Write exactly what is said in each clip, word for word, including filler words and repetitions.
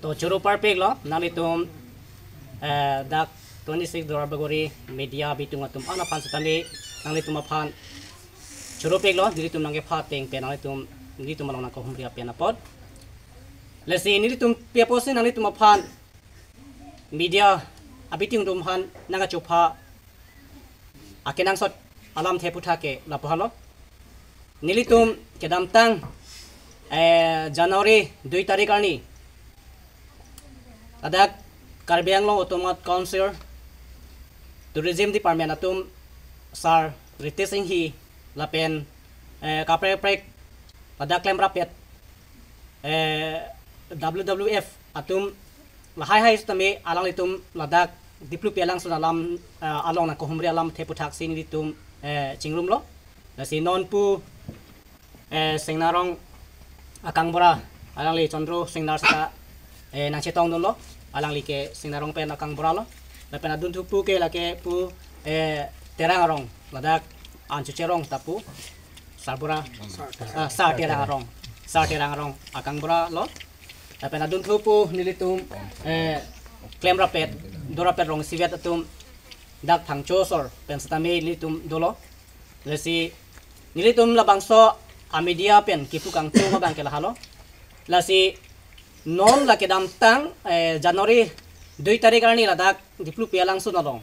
To choro parpiklo nanglitum, eh, dak twenty-six Duarbagori media abitung atum an aphan sitame nanglitum aphan choro piklo, nelitum nangkepha ateng pen nanglitum, nelitum along nangkahumri apen apot. Lasi nelitum pi apotsi nanglitum aphan media abitung atum aphan nangkachopha akenangsot alamthe aputhak ke lapu helo. Nelitum kedamtang, eh, January dui tarik arni ladak Karbi Anglong Autonomous Council Tourism Department atum Sir Ritesh Enghi lapen, eh, kaprek kaprek ladak klemrap-et, eh, W W F atum lahai hai sitame alanglitum ladak Diplupi alangsun alam, eh, along nangkahumri alamthe aputhak si nelitum, eh, chingrumlo. Lasi non pu, eh, Singnar arong akangbura, alangli Chandra Singnar seta, eh, nangchetongdunlo. Alangli ke Singnar arong pen akangbura lo. Lapen adunthu pu ke lake pu, eh, Terang arong, ladak Anchuche arong ta pu sarbura, ah, Sar Terang arong, Sar Terang arong akangbura lo. Lapen adunthu pu nelitum, eh, klemrap-et, dorap-et rong isivet atum dak Phangcho asor pen sitame nelitum dolo. Lasi nelitum labangso amedia pen kipu kangtung abang ke lahelo. Lasi non la kedamtang, eh, January dui tarik arni ladak Diplupi alangsun along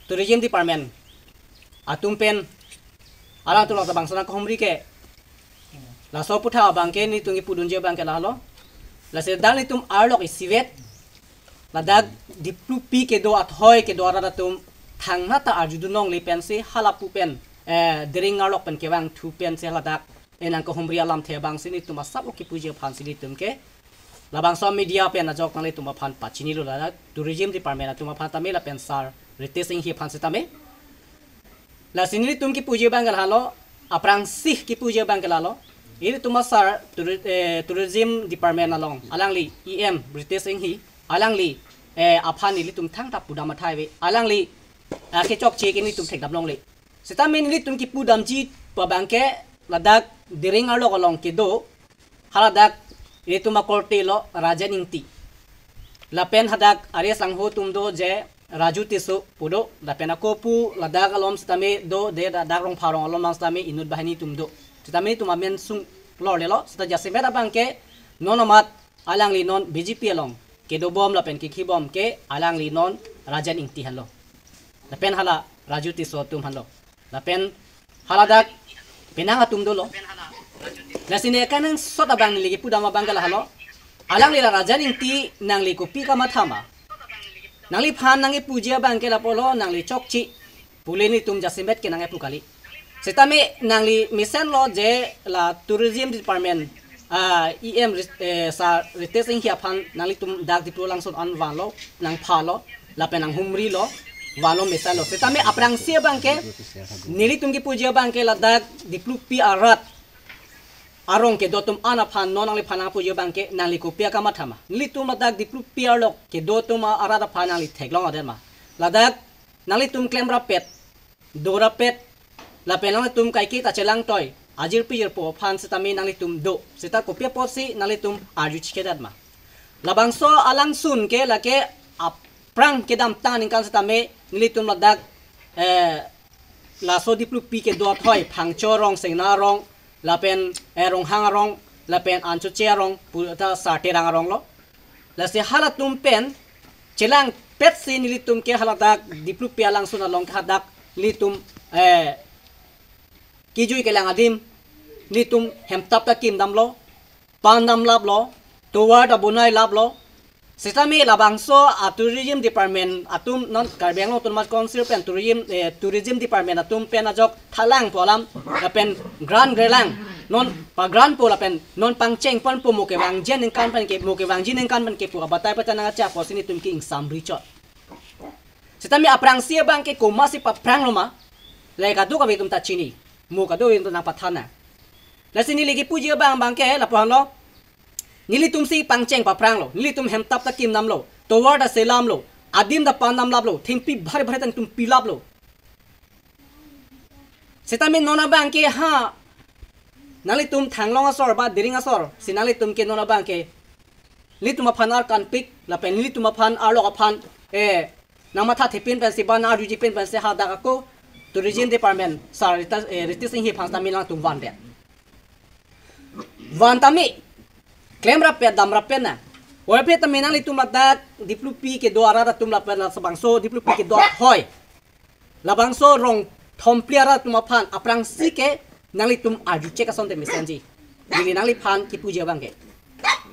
Tourism Department atum pen alanglitum labangso nangkahumri ke laso aputhak abang ke nelitum kipudunji abang ke lahelo. Lasi dak nelitum arlok isivet ladak Diplupi kedo athoi kedo arat atum thangnat ta arjudun longle pensi halapu pen, eh, Dering arlok pen kevangthu pensi ladak, eh, nangkahumri alamthe abang si nelitum asap okipuji aphan si nelitum ke labangso media pen ajok nanglitum aphan pachinilo, ladak Tourism Department atum aphan tame lapen Sir Ritesh Enghi aphan sitame. Lasi nelitum kipuji abang ke lahelo, aphrangsi kipuji abang ke lahelo. Ilitum a-Sir touri-, eh, Tourism Department along alangli E M Ritesh Enghi, alangli, eh, aphan ilitum thangta pudam athai ave. Alangli, ah, kechokche ke nelitum thekdam longle. Sitame nelitum kipudamji pu abang ke ladak Dering arlok along kedo haladak ilitum akorte lo Rajen Ingti. Lapen hadak ari sangho atum do je Raju Tisso pu do, lapen ako pu ladak alom sitame do, de da-, dak Rongpharong alom sitame inut banghini atum do. Sitame itum amen sunglorlelo, seta jasemet abang ke non amat alangli non B J P along kedobom lapen kekhibom ke alangli non Rajen Ingti henlo. Lapen hala Raju Tisso atum henlo. Lapen haladak penang atum dolo. Lasi ne kanengsot abang neli kipudam abang ke lahelo. Alangli la Rajen Ingti, nangli kopi kamatha ma? Nangliphan nangkipuji abang ke lapulo, nangli chokche pu le nelitum jasemet ke nangkipu kali. Sitame nangli mesenlo je la Tourism Department, ah, E M Rit-, eh, Sir Ritesh Enghi aphan nanglitum dak Diplu alangsun an vanlo, nangphalo, lapen nanghumrilo, vanlo mesenlo. Sitame aphrangsi abang ke, nelitum kipuji abang ke ladak Diplupi arat arong kedo atum an aphan non nangliphan nangpuji abang ke nangli kopi akamatha ma? Nelitum ladak Diplupi arlok kedo atum arat aphan nangli theklong adet ma? Ladak nanglitum klemrap-et, dorap-et, lapen nanglitum kaike ta chelangtoi, ajirpi jirpo aphan sitame nanglitum do. Seta kopi apotsi nanglitum arju chikedat ma? Labangso alangsun ke lake aphrang kedamtang aningkan sitame nelitum ladak, eh, laso Diplupi kedo athoi Phangcho arong, Singnar arong, lapen, eh, Ronghang arong, lapen Anchoche arong, pu ta Sar Terang arong lo. Lasi halatum pen chelangpetsi nelitum ke haladak Diplupi alangsun along ke hadak nelitum, eh, kejui kelang adim, nelitum hemtap ta kimdamlo, pandam laplo, tovar ta bonai laplo. Sitame labangso a-Tourism Department atum non Karbi Anglong Autonomous Council pen Tourism, eh, Tourism Department atum pen ajok thalang pu alam, lapen grant grelang, non pa-grant po lapen non pangcheng ponpo, mo kevangji aningkan pen ke, mo kevangji aningkan pen ke pu abatai pachanang acha apotsi nelitum ke ingsamri chot. Sitame aphrangsi abang ke komatsi paphranglo ma? Lake kadokave atum ta chini, mo kadokave atum nangpathan nang. Lasi neli kipuji abang abang ke lapu henlo. Nelitumsi pangcheng paphranglo, nelitum hemtap ta kimdamlo, tovar ta selamlo, adim ta pandam laplo, thengpi bhari bhari ta nelitum pilaplo. Sitame non abang ke ha nanglitum thanglong asor ba Dering asor si nanglitum ke non abang ke nelitum aphan arkanpik lapen nelitum aphan arlok aphan, eh, nangmatha thepin pensi ba nang-arjuji pin pensi hadak ako Tourism Department Sir Rita, eh, Ritesh Enghi aphan sitame nangtum vandet. Van tame, klem rapet dam rapet na. Oi phe tame nanglitum ladak Diplupi kedo arat atum lapen labangso Diplupi kedo athoi, labangso rong thomphli arat atum aphan aphrangsi ke nanglitum arju chek asonte mesenji. Neli nangliphan kipuji abang ke.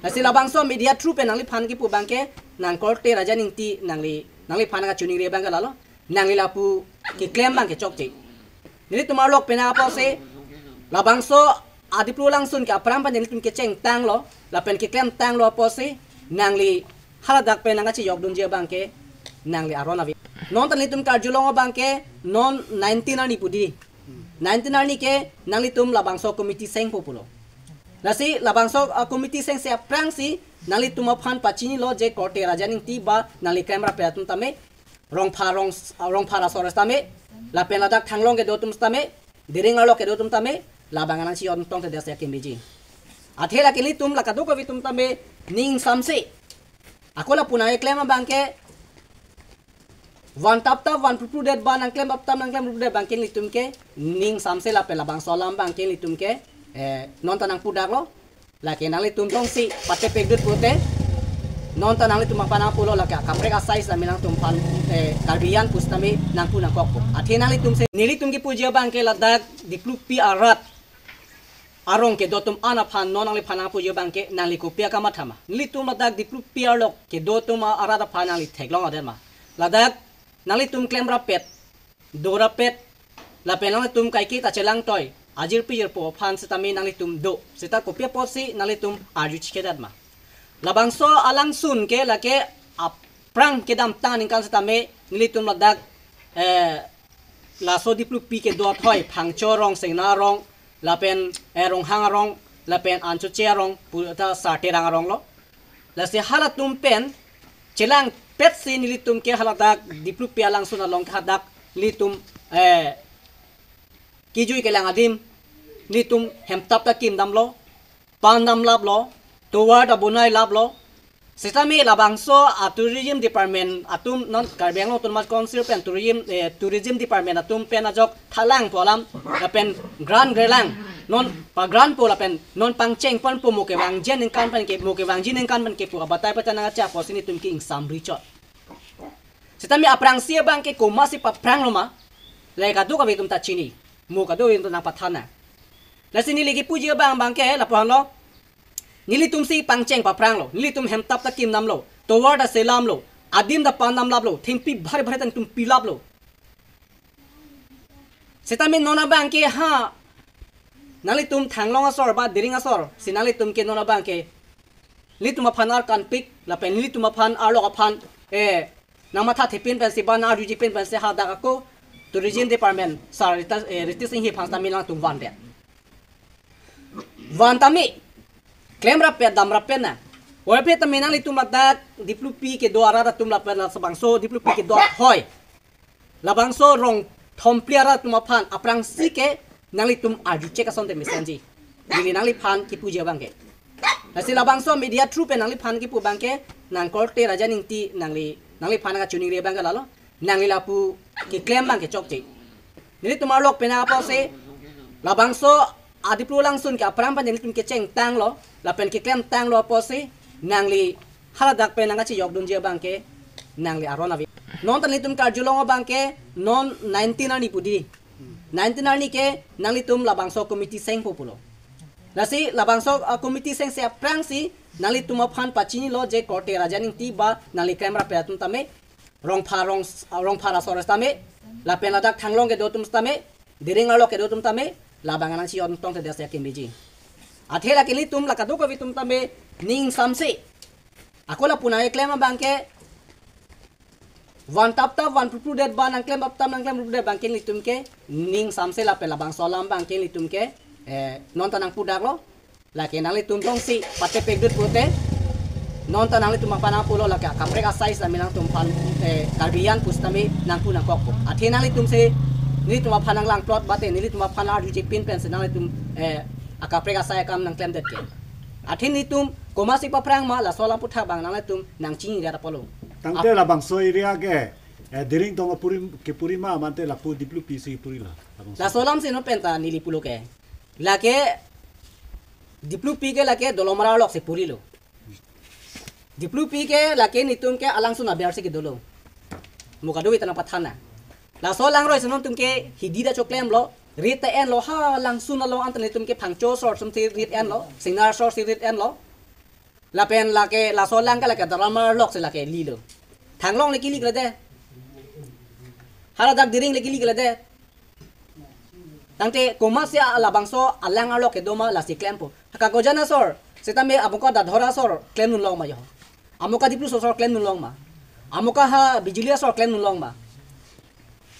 Lasi labangso media through pen nangliphan kipu abang ke, nang korte Raja Ningti nangli, nangliphan nangkachiningri abang ke lalo. Nangli lapu keklem abang ke chokche. Nelitum arlok pen apotsi labangso a-Diplu langsun ke aphrang pen nelitum kechengtanglo lapen keklemtanglo apotsi nangli haladak pen nangkachejokdunji abang ke nangli aron ave. Non ta nelitum karjulong abang ke non nineteen arni pu dei. Nineteen arni ke nanglitum labangso committee sengpo pulo. Lasi labangso, ah, committee sengse aphrangsi nanglitum aphan pachinilo je korte Raja Ningti ba nangli klem rapet atum tame, Rongpha rong, Rongpha rasor sitame, lapen ladak Thanglong kedo atum sitame, Dering arlok kedo atum tame, labang nangchejok tongte dasi akembeji. Athe lake nelitum la kadokave atum tame ning samse. Ako lapu nangkeklem abang ke van taptap van pruprudet ba nangklem taptap nangklem pruprudet abang ke nelitum ke ning samse lapen labangso alam abang ke nelitum ke, eh, non ta nangpudaklo. Lake nanglitum tongsi patepekdut pute, non ta nanglitum aphan nangpulo lake akaprek asai sitame nangtum aphan, eh, Karbi an pusitame nangpu nangkokpo. Athe nanglitumsi nelitum kipuji abang ke ladak Diplupi arat arong kedo atum an aphan non nangliphan nangpuji abang ke nangli kopi akamatha ma? Nelitum ladak Diplupi arlok kedo atum arat aphan nangli theklong adet ma? Ladak nanglitum klem rapet, do rapet, lapen nanglitum kaike ta chelangtoi, ajirpi jirpo aphan sitame nanglitum do. Seta kopi apotsi nanglitum arju chikedat ma? Labangso alangsun ke lake aphrang kedamtang aningkan sitame nelitum ladak, eh, laso Diplupi kedo athoi, Phangcho rong, Sengna rong, lapen, eh, Ronghang arong, lapen Anchoche arong, pu ta Sarterang aronglo. Lasi halatum pen chelangpetsi nelitum ke haladak Diplupi alangsun along ke hadak nelitum, eh, kejui kelang adim nelitum hemtap ta kimdamlo, pan damlaplo, tovar ta bonai laplo. Sitame labangso a-tourism department atum non Karbi Anglong Autonomous Council pen tourism, eh, tourism department atum pen ajok thalang pu alam lapen grant grelang, non pa-grant po lapen non pangcheng ponpo mo kevangji aningkan pen ke, mo kevangji aningkan pen ke pu abatai pachanang acha apotsi nelitum ke ingsamri chot. Sitame aphrangsi abang ke komatsi paphranglo ma? Lake kadokave atum ta chini, mo kadokave atum ta nangpathan nang. Lasi neli kipuji abang abang ke lapu-anlo. Nelitumsi pangcheng paphranglo, nelitum hemtap ta kimdamlo, tovar ta selamlo, adim ta pan damlaplo, thengpi bhari bhari ta nelitum pilaplo. Sitame non abang ke ha, nanglitum Thanglong asor ba Dering asor si nanglitum ke non abang ke nelitum aphan arkanpik lapen nelitum aphan arlok aphan, eh, nangmatha thepin pensi ba nang-arjuji pin pensi hadak ako Tourism Department Sir Rita, eh, Ritesh Enghi aphan sitame nangtum vandet. Van tame, klem rapet dam rapet na. Oi phe tame nanglitum ladak Diplupi kedo arat atum lapen labangso Diplupi kedo athoi, labangso rong thomphli arat atum aphan aphrangsi ke nanglitum arju chek asonte mesenji. Neli nangliphan kipuji abang ke. Lasi labangso media through pen nangliphan kipu abang ke, nang korte Raja Ningti nangli, nangliphan nangkachiningri abang ke lalo. Nangli lapu keklem abang ke chokche. Nelitum arlok pen apotsi labangso a-Diplu langsun ke aphrang pen nelitum kechengtanglo lapen keklemtanglo apotsi nangli haladak pen nangkachejokdunji abang ke nangli aron ave. Non ta nelitum karjulong abang ke non nineteen arni pu dei. Nineteen arni ke nanglitum labangso committee sengpo pulo. Lasi labangso, ah, committee sengse aphrangsi nanglitum aphan pachinilo je korte Raja Ningti ba nangli klem rapet atum tame, Rongpha rong, Rongpha rasor sitame, lapen ladak Thanglong kedo atum sitame, Dering arlok kedo atum tame, labang nangchejok tongte dasi akembeji. Athe lake nelitum la kadokave atum tame ning samse. Ako lapu nangkeklem abang ke van taptap van pruprudet ba nangklem taptap nangklem pruprudet abang ke nelitum ke ning samse lapen labangso alam abang ke nelitum ke, eh, non ta nangpudaklo. Lake nanglitum tongsi patepekdut pute, non ta nanglitum aphan nangpulo lake akaprek asai sitame nangtum aphan, eh, Karbi an pusitame nangpu nangkokpo. Athe nanglitumsi nelitum aphan nanglangplot bate nelitum aphan arjuji pin pensi nanglitum, eh, akaprek asai akam nangklemdet ke. Athe netum komatsi paphrang ma, laso alam aputhak abang nanglitum nangchini rat apotlo. Tangte labangso area ke, eh, Diring tong apuri, kepuri ma, mate lapu Diplupi si puri la, labangso. Laso alam si non penta neli pulo ke. Lake Diplupi ke lake Dolamara arlok si purilo. Diplupi ke lake netum ke alangsun aber si kedolo. Mo kadokave ta nangpathan nang. Laso alangroi si non netum ke hidi ta choklemlo, rit ta enlo, ha alangsun along anta netum ke Phangcho asor sum si rit enlo, Singnar asor si rit enlo. Lapen lake laso alang ke lake Dolamara arlok si lake lilo. Thanglong le kili keledet. Haladak Diring le kili keledet. Tangte komatsi labangso alang arlok kedo ma lasi klempo. Kakojan asor, setame amuka Dadhora asor klemdun long ma jo. Amuka Dipluso asor klemdun long ma. Amuka ha Bijuli asor klemdun long ma.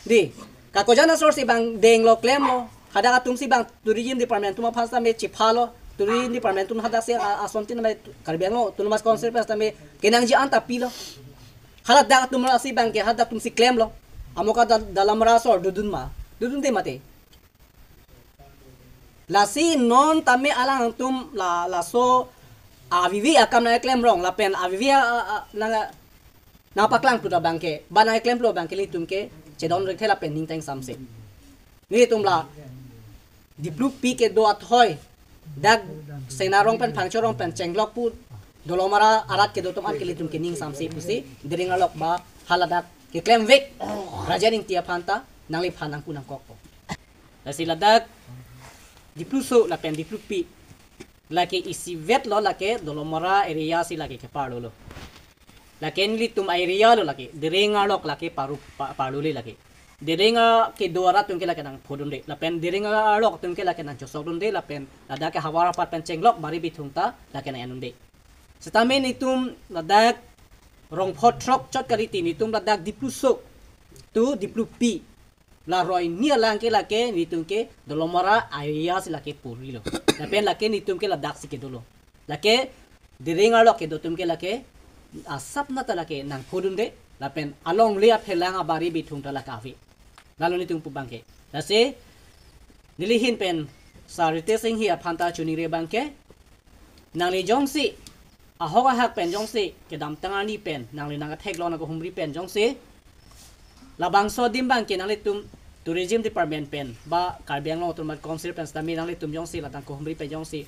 Dei, kakojan asor si abang denglo klemlo. Hadak atum si abang tourism department atum aphan setame chephalo. Tourism department atum hadak si a-, ason tin setame Karbi Anglong Autonomous Council pen setame kenangji anta pilo. Haladak atum lasi abang ke hadak atum si klemlo. Amuka Da-, Dolamara asor dodun ma. Dodunde mate. Lasi non tame alangtum la, laso avivi akam nangklemrong lapen avivi a, a, a, nang, nangpaklang puta abang ke, ba nangklem pulo abang ke netum ke chedon rekthe lapen ning teng samse. Netum la Diplupi kedo athoi, dak Singnar arong pen Phangcho arong pen chenglok pu Dolamara arat kedo atum an ke netum ke ning samse pusi Diring arlok ba haladak keklemvek Rajen Ingti aphan ta nangliphan nangpu nangkokpo. Lasi ladak Dipluso lapen Diplupi lake isivet lo, lake Dolamara area si lake keparlo lo. Lake nelitum area lo lake, Diring arlok lake paru, pa-, parlo le lake. Diring a kedo arat atum ke lake nangphodunde. Lapen Diring arlok atum ke lake nangchosokdunde. Lapen ladak ke havar apar pen chenglok bari bithung ta lake nang-endunde. Setame netum ladak rong pho throk chot kalite netum ladak Dipluso to Diplupi la roi ni alang ke lake netum ke Dolamara area si lake purilo. Lapen lake netum ke ladak si kedolo. Lake Diring arlok kedo atum ke lake asap nata lake nangphodunde. Lapen alongle aphelang abari bithung ta lake ave. Lalo netum pu abang ke. Lasi neli ahin pen Sir Ritesh Enghi aphan ta choningri abang ke, nangli jongsi ahok ahak pen jongsi kedamtang arni pen nangli nangkatheklong nangkahumri pen jongsi labangso adim abang ke nanglitum tourism department pen ba Karbi Anglong Autonomous Council pen setame nanglitum jongsi ladak kahumri pen jongsi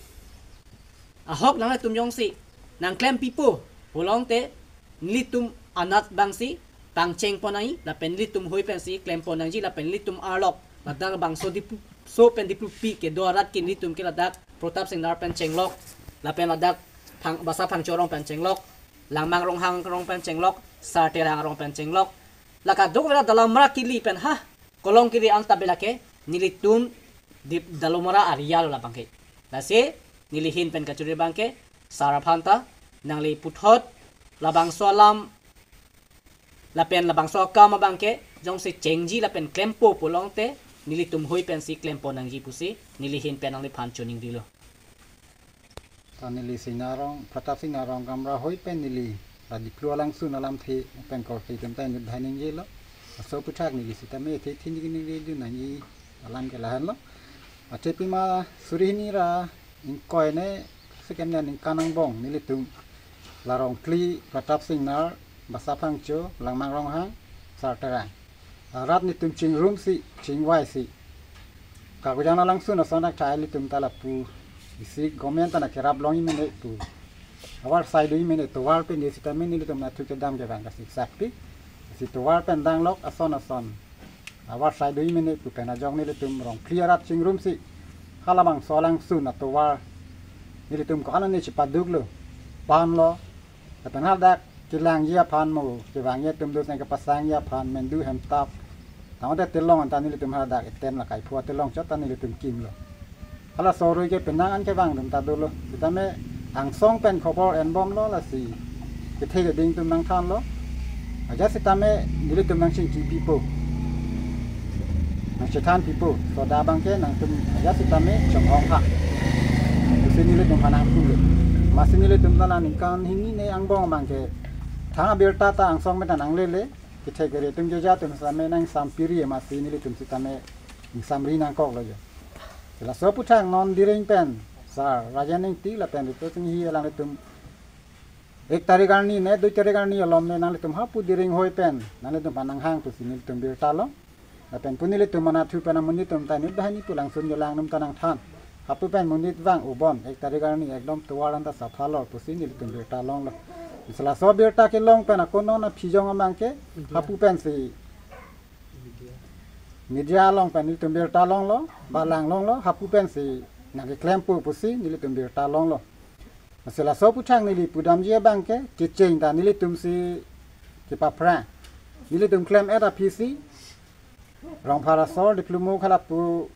ahok nanglitum jongsi nangklempipo pulote nelitum anat abang si pangchengpon nangji lapen nelitum hui pen si klempon nangji lapen nelitum arlok ladak bangso Dipluso pen Diplupi kedo arat ke nelitum ke ladak Pratap Singnar pen chenglok lapen ladak Phang-, Basa Phangcho arong pen chenglok, Langmang Ronghang arong pen chenglok, Sar Terang arong pen chenglok, la kadokave la Dolamara kili pen ha Kolong kili anta be lake nelitum Dip-, Dolamara area lo labang ke. Lasi neli ahin pen kachoningri abang ke, Sir aphan ta nangli puthot labangso alam lapen labangso akam abang ke jongsi chengji lapen klempo pulote nelitum hui pen si klempon nangji pusi neli ahin pen nangliphan choningrilo. Ta neli Singnar arong, Pratap Singnar arong Kamra hui pen neli la Diplu alangsun alamthe pen korte atum ta inut dhan ningjelo. Laso aputhak neli setame the thin ningri dun nangji alam ke lahenlo. Athe pima suri hini ra ingkoi ne second ne ningkan angbong nelitum la Rongkli, Pratap Singnar, Basa Phangcho, Langmang Ronghang, Sar Terang arat netum chingrumsi, chingvaisi, kakojan alangsun ason athai netum ta lapu isi government ta nangkerap longji mene pu, avarsai doji mene tovar pen ne setame nelitum nathu kedam kevang kasi sakpi, si tovar pen danglok ason ason avarsai doji mene pu pen ajok nelitum Rongkli arat chingrumsi halabangso alangsun atovar nelitum ko-an ne chipaduklo, panlo, lapen hadak kelangji aphan mo, kevangji atum dos nang kepasangji aphan, mendu hemtap, tangte telong anta nelitum hadak etem la kaiphu telong chot ta nelitum kimlo. Halaso arui ke penang an kevang atum ta dolo. Setame angsong pen khobor enbomlo lasi kethe keding atum nangthanlo. Ajat setame nelitum nangchingkipipo, nangchethanpipo. Soda abang ke nangtum ajat setame chonghong ha pusi nelitum aphan nangpulo. Amatsi nelitum ta la ningkan hini ne angbong abang ke thang abirta ta angsong pen ta nanglele, kethe kere atum keja atum setame nangsampiri, amatsi nelitum setame ingsamri nangkoklo jo. Laso aputhak non Diring pen Sar Rajen Ingti lapen Ritu Singhi alanglitum ek tarik arni ne dui tarik arni alom ne nanglitum hapu Diring hoi pen nanglitum aphan nanghang pusi nelitum birta long. Lapen pu nelitum anatthu pen amonit atum ta inut banghini pu langsun jo lang num ta nangthan. Hapu pen monit vang ubon ek tarik arni ekdom tovar anta sapha lor pusi nelitum birta longlo. Lasi laso birta kelong pen ako non aphi jong abang ke hapu pensi media along pen nelitum birta longlo, ba lang longlo, hapu pensi nangkeklempo pusi nelitum birta longlo. Lasi laso aphuthak neli pudamji abang ke kecheng ta nelitum si kepaphrang. Nelitum klem-et aphisi Rongphar asor Diplumuk halapu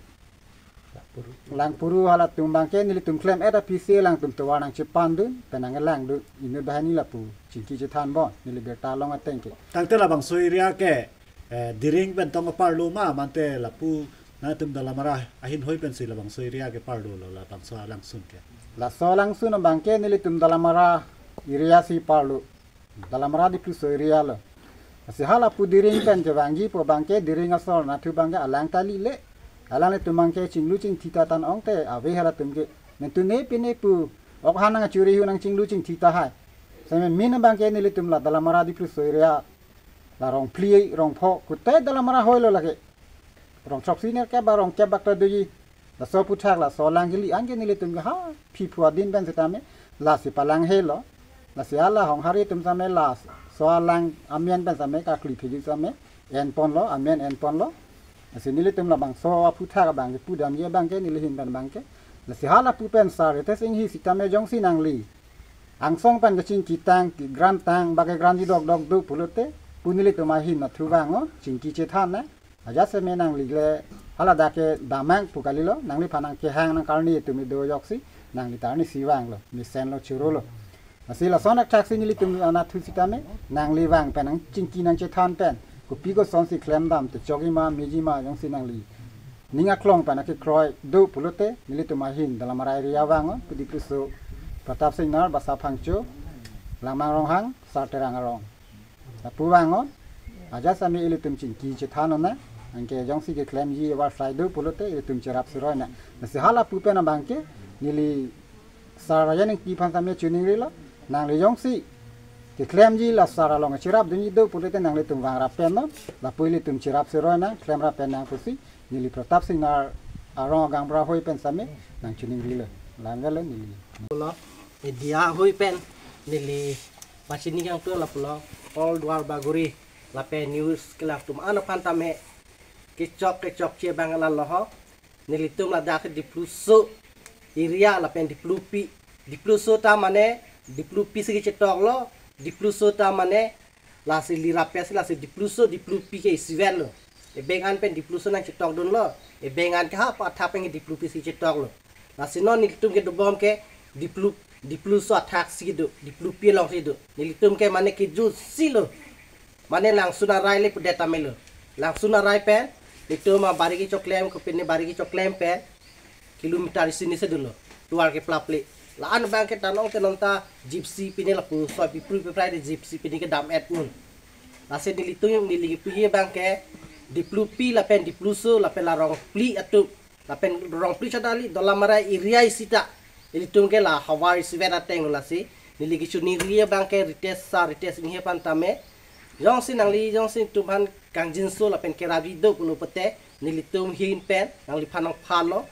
Langpuru halatum abang ke nelitum klem-et aphisi alangtum tovar nangchepandun pen nanglangdun inut banghini lapu chingki chethan bon neli birta long ateng ke. Tangte labangso area ke, eh, Diring pen tong aparlo ma, mante lapu nangtum Dalamara ahin hoi pensi labangso area ke parlolo, labangso alangsun ke? Laso alangsun abang ke nelitum Dalamara area si parlo. Dalamara Dipluso area lo. Lasi halapu Diring pen kevangji pu abang ke Diring asor anatthu abang ke alang ta lile. Alanglitum abang ke chinglu chingthi ta tang ong te ave halatum ke. Nelitum ne pine pu ok han nangchuri hu nangchinglu chingthi tahai. Seme min abang ke nelitum la Dalamara Dipluso area la rong phli rong pho kute Dalamara hoi lo lake. Rong throksi nerkep ba rong kep bak ta doji. Laso aphuthak laso alang kali an ke nelitum ke ha phi phu adin pen setame lasi palang helo. Lasi hala Honghari atum same laso alang amen pen same kakli phiji same en ponlo, amen en ponlo. Lasi nelitum labangso aphuthak abang ke pudamji abang ke neli ahin pen abang ke. Lasi halapu pen Sar Ritesh Enghi sitame jongsi nangli angsong pen kachingki tang, kegrant tang, ba kegrantji dokdok do pulote pu nelitum ahin anatthu vang o chingki chethan na. Ajat seme nangli le haladak ke damnang pu kalilo, nangliphan nangkehang nangkarni atum kedo ajoksi nangli ta arnisi vanglo, mesenlo, chorolo. Lasi lason athaksi nelitum anatthu sitame nangli vang pen nangchingki nangchethan pen kopi kosonsi klemdam, techok-i ma, meji ma, jongsi nangli ning aklong pen akekroi do pulote nelitum ahin Dalamara area vang o, pu Dipluso Pratap Singnar, Basa Phangcho, Langmang Ronghang, Sar Terang arong. Lapu vang o, ajat seme ilitum chingki chethan o na, anke jongsi keklemji avarsai do pulote ilitum cherap seroi na. Lasi halapu pen abang ke neli Sar Rajen Engti aphan same chiningrilo, nangli jongsi keklemji la sar along cherapdunji do pulote nanglitum vangrap pen non, lapu ilitum cherap seroi na, klemrap pen nang pusi neli Pratap Singnar arong agangbra hoi pen same nangchiningrilo. Langvelo neli. Pulo, media hoi pen neli pachini kangtung lapulo, All Duar Bagori lapen news kelang atum an aphan tame kechok kechokche abang lalo ho. Nelitum ladak Dipluso area lapen Diplupi. Dipluso ta mane Diplupi si kechetoklo. Dipluso ta mane lasi lirap pensi lasi Dipluso, Diplupi ke isivet lo. Ebeng an pen Dipluso nangchetokdunlo. Ebeng an ke ha pa athak pen Diplupi si chetoklo. Lasi non nelitum kedobom ke Diplu, Dipluso athak si do, Diplupi along si do. Nelitum ke mane kejutsi lo. Mane langsun arai le pudet tame lo. Langsun arai pen nelitum abari kechoklem, kopine bari kechoklem pen kilometer isi ni si dolo. Tovar ke plaple. La-an abang ke tang ong te non ta Gypsy pine lapu soi pipru piprai de Gypsy pine kedam-et un. Lasi nelitum neli kipuji abang ke Diplupi lapen Dipluso lapen la rong phli atum lapen rong phli chot kali Dalamara area isi ta ilitum ke la havar isivet ateng lo. Lasi neli kechiningri abang ke Ritesh, Sar Ritesh Enghi aphan tame, jongsi nangli jongsi nelitum aphan kangjinso lapen kerapji do pulo pote nelitum ahin pen nangliphan nangphanlo.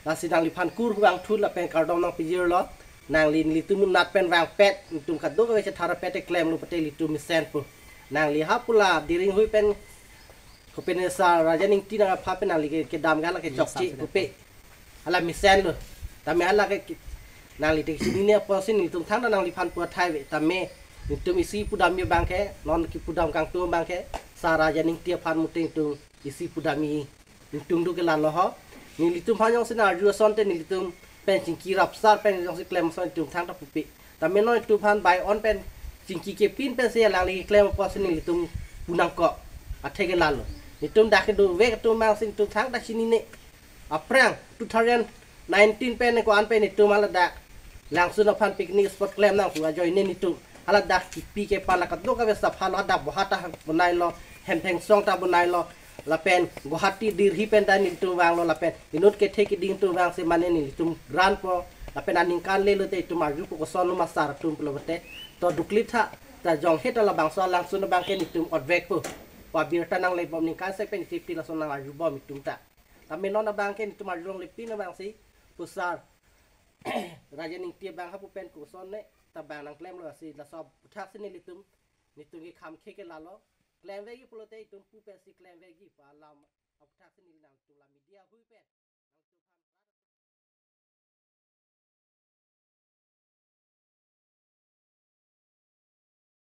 Lasi nangliphan kurvangthu lapen kardom nangpajirlo. Nangli nelitum unat pen vangpet, nelitum kadokave chetharpet te klemlo pote ilitum mesenpo. Nangli hapu la Diring hoi pen kopine Sar Rajen Engti nang apha pen nangli ke, kedam ke hala kechokche pupe. Hala mesenlo. Tame hala ke, ke, nangli te chinine apotsi nelitum thangta nangliphan pu athai ave. Tame nelitum isi pudamji abang ke, non kepudam kangtung abang ke Sar Rajen Engti aphan muting tung isi pudamji. Nelitum do ke lalo ho. Nelitum aphan jongsi nang-arju asonte nelitum pen chingki rapsar pen jongsi klem ason nelitum thangta pupe. Tame non nelitum aphan bai on pen chingki kepin pensi alangli keklem apotsi nelitum pu nangkok. Athe ke lalo. Nelitum dak kedovek atum abangsi nelitum thangta chinine. Aphrang two thousand nineteen pen ko-an pen nelitum haladak langsun aphan picnic spot klem nang pu ajoine nelitum haladak kipi kepa la kadokave sapha lo, hadak boha ta bonailo, hemthengsong ta bonailo, lapen Guwahati, Delhi pen ta nelitum vanglo, lapen inut kethe kiding atum vangsi mane nelitum grant po, lapen aningkan le lote itum arjupo kosonlo ma sar atum pulote. To dukli tha, ta jonghe ta labangso alangsun abangke nelitum otvekpo. Pu abirta nanglebom, ningkan sek pen itipi lason nang arjubom itum ta. Tame non abangke nelitum arjulongle pin abangsi pu sar Rajen Ingti abang hapu pen koson ne ta bang nangklemlo, lasi laso aputhaksi nelitum, nelitum ke kham khe ke lalo. Klemvekji pulote itum pu pensi klemvekji pu alam aputhaksi neli nangtum la media hui pen